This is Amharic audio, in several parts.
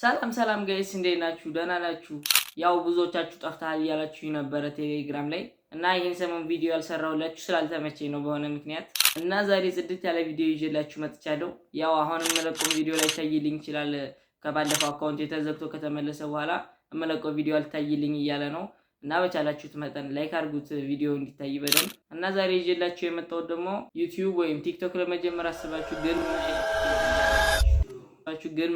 ሰላም ሰላም guys፣ እንዴት ናችሁ? ደህና ናችሁ? ያው ብዙዎቻችሁ ጠፍተሃል እያላችሁ ነበረ ቴሌግራም ላይ። እና ይህን ሰሞን ቪዲዮ ያልሰራሁላችሁ ስላልተመቸኝ ነው በሆነ ምክንያት። እና ዛሬ ጽድት ያለ ቪዲዮ ይዤላችሁ መጥቻለሁ። ያው አሁን የምለቀው ቪዲዮ ላይታይልኝ ይችላል። ከባለፈው account ተዘግቶ ከተመለሰ በኋላ የምለቀው ቪዲዮ አልታይልኝ እያለ ነው። እና በቻላችሁት መጠን like አድርጉት ቪዲዮ እንዲታይ በደንብ። እና ዛሬ ይዤላችሁ የመጣሁት ደግሞ ዩቲዩብ ወይም ቲክቶክ ለመጀመር አስባችሁ ግን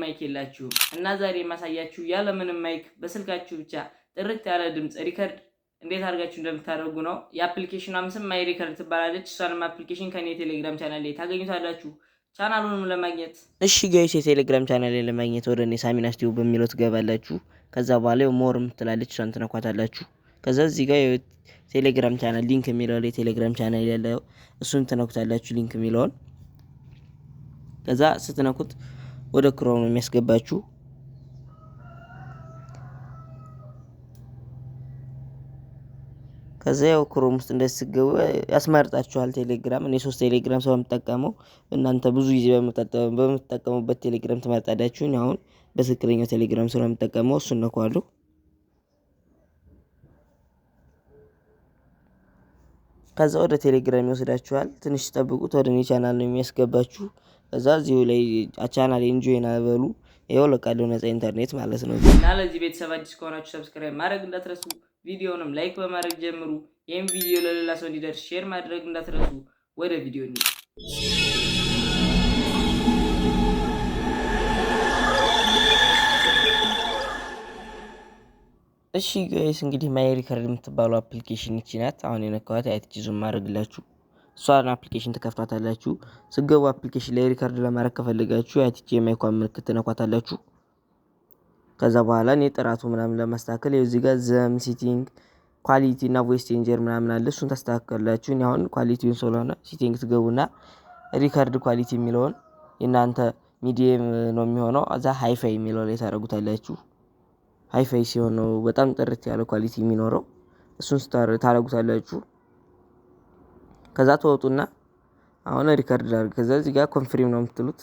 mic የላችሁም። እና ዛሬ የማሳያችሁ ያለምንም mic በስልካችሁ ብቻ ጥርት ያለ ድምፅ record እንዴት አድርጋችሁ እንደምታደርጉ ነው። የ application ኗም ስም My Record ትባላለች። እሷንም application ከኔ የቴሌግራም ቻናል ላይ ታገኙታላችሁ። ቻናሉንም ለማግኘት እሺ guys፣ የቴሌግራም ቻናል ለማግኘት ወደ እኔ ሳሚናስ ቲዩብ በሚለው ትገባላችሁ። ከዛ በኋላ more ምትላለች፣ እሷን ትነኳታላችሁ። ከዛ እዚህ ጋር የቴሌግራም channel link የሚለው ላይ የቴሌግራም ቻናል ያለው እሱን ትነኩታላችሁ፣ link የሚለውን። ከዛ ስትነኩት ወደ ክሮም ነው የሚያስገባችሁ። ከዛ ያው ክሮም ውስጥ እንደስገቡ ያስመርጣችኋል ቴሌግራም። እኔ ሶስት ቴሌግራም ሰው የምጠቀመው፣ እናንተ ብዙ ጊዜ በምትጠቀሙበት ቴሌግራም ትመርጣላችሁ። እኔ አሁን በትክክለኛው ቴሌግራም ስለምጠቀመው እሱን ነኳለሁ። ከዛ ወደ ቴሌግራም ይወስዳችኋል። ትንሽ ጠብቁት፣ ወደ እኔ ቻናል ነው የሚያስገባችሁ። ከዛ እዚሁ ላይ channel join በሉ። ይኸው ለቃለሁ ነፃ ኢንተርኔት ማለት ነው። እና ለዚህ ቤተሰብ አዲስ ከሆናችሁ subscribe ማድረግ እንዳትረሱ፣ ቪዲዮንም like በማድረግ ጀምሩ። ይህም ቪዲዮ ለሌላ ሰው እንዲደርስ share ማድረግ እንዳትረሱ። ወደ ቪዲዮ እንሂድ። እሺ guys፣ እንግዲህ My Record የምትባለው application ይቺ ናት። አሁን የነካኋት አይትቺ zoom ማድረግላችሁ እሷን application ትከፍቷታላችሁ። ስገቡ application ላይ record ለማድረግ ከፈለጋችሁ ያትቺ የ mic ኳን ምልክት ትነኳታላችሁ። ከዛ በኋላ እኔ ጥራቱ ምናምን ለማስተካከል እዚህ ጋር zoom setting፣ quality እና voice changer ምናምን አለ። እሱን ታስተካከላችሁ። እኔ አሁን quality ውን ስለሆነ setting ትገቡና record quality የሚለውን የእናንተ medium ነው የሚሆነው። እዛ hi-fi የሚለው ላይ ታደርጉታላችሁ። Hi-fi ሲሆን ነው በጣም ጥርት ያለ quality የሚኖረው። እሱን ታደርጉታላችሁ። ከዛ ትወጡና አሁን record አድርግ። ከዛ እዚህ ጋር confirm ነው የምትሉት።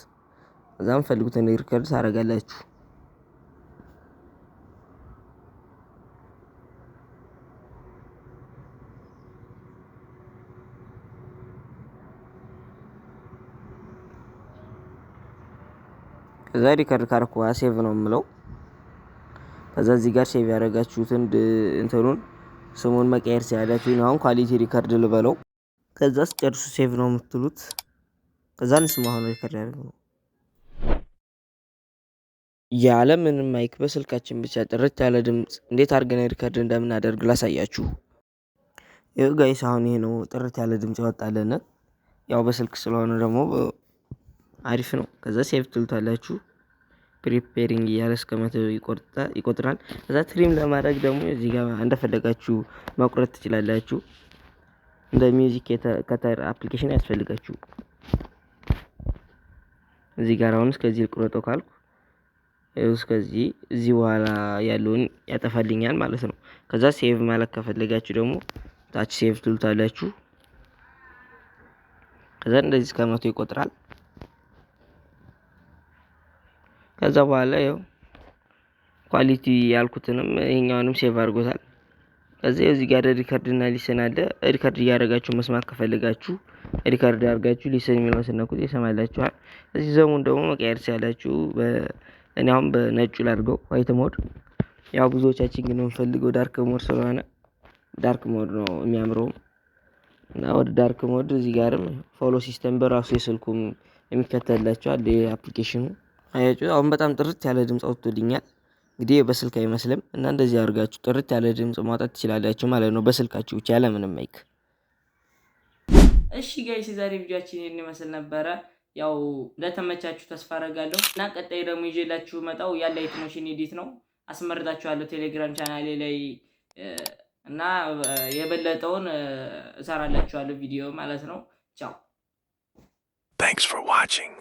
ከዛ የምትፈልጉትን record ታደርጋላችሁ። ከዛ record ካረኩ በኋላ save ነው የምለው። ከዛ እዚህ ጋር save ያደረጋችሁትን እንትኑን ስሙን መቀየር ሲያላችሁ አሁን quality record ልበለው። ከዛ ስጨርሱ save ነው የምትሉት። ከዛ እንስማ አሁን record ያደረገው ነው። ያለ ምንም mic በስልካችን ብቻ ጥርት ያለ ድምፅ እንዴት አድርገን record እንደምናደርግ ላሳያችሁ። ይኸው guys፣ አሁን ይሄ ነው ጥርት ያለ ድምፅ ያወጣልን። ያው በስልክ ስለሆነ ደግሞ አሪፍ ነው። ከዛ save ትሉታላችሁ። Preparing እያለ እስከ 100 ይቆጥራል። ከዛ trim ለማድረግ ደግሞ እዚህ ጋር እንደፈለጋችሁ መቁረጥ ትችላላችሁ። እንደ Music Cutter application ያስፈልጋችሁ። እዚህ ጋር አሁን እስከዚህ ልቁረጠው ካልኩ እስከዚህ እዚህ በኋላ ያለውን ያጠፋልኛል ማለት ነው። ከዛ save ማለት ከፈለጋችሁ ደግሞ ታች save ትሉታላችሁ። ከዛ እንደዚህ እስከ 100 ይቆጥራል። ከዛ በኋላ ያው quality ያልኩትንም ይሄኛውንም save አድርጎታል። ከዛ እዚህ ጋር record እና listen አለ። Record እያደረጋችሁ መስማት ከፈለጋችሁ record አድርጋችሁ listen የሚለውን ስትነኩት ይሰማላችኋል። እዚህ theme ኡን ደግሞ መቀየር ሲያላችሁ እኔ አሁን በነጩ ላድርገው white mode። ያው ብዙዎቻችን ግን የምንፈልገው dark mode ስለሆነ dark mode ነው የሚያምረው። እና ወደ dark mode እዚህ ጋርም follow system በራሱ የስልኩም የሚከተልላችኋል የ application ኑ። አያችሁ፣ አሁን በጣም ጥርት ያለ ድምፅ አውጥቶልኛል። እንግዲህ በስልክ አይመስልም። እና እንደዚህ አድርጋችሁ ጥርት ያለ ድምፅ ማውጣት ትችላላችሁ ማለት ነው በስልካችሁ ብቻ ያለምንም mic። እሺ guys፣ የዛሬ ቪዲዮአችን ይህን ይመስል ነበረ። ያው እንደተመቻችሁ ተስፋ አደርጋለሁ። እና ቀጣይ ደግሞ ይዤላችሁ መጣው ያለ Alight Motion edit ነው፣ አስመርጣችኋለሁ ቴሌግራም ቻናሌ ላይ። እና የበለጠውን እሰራላችኋለሁ ቪዲዮ ማለት ነው። ቻው። Thanks for watching.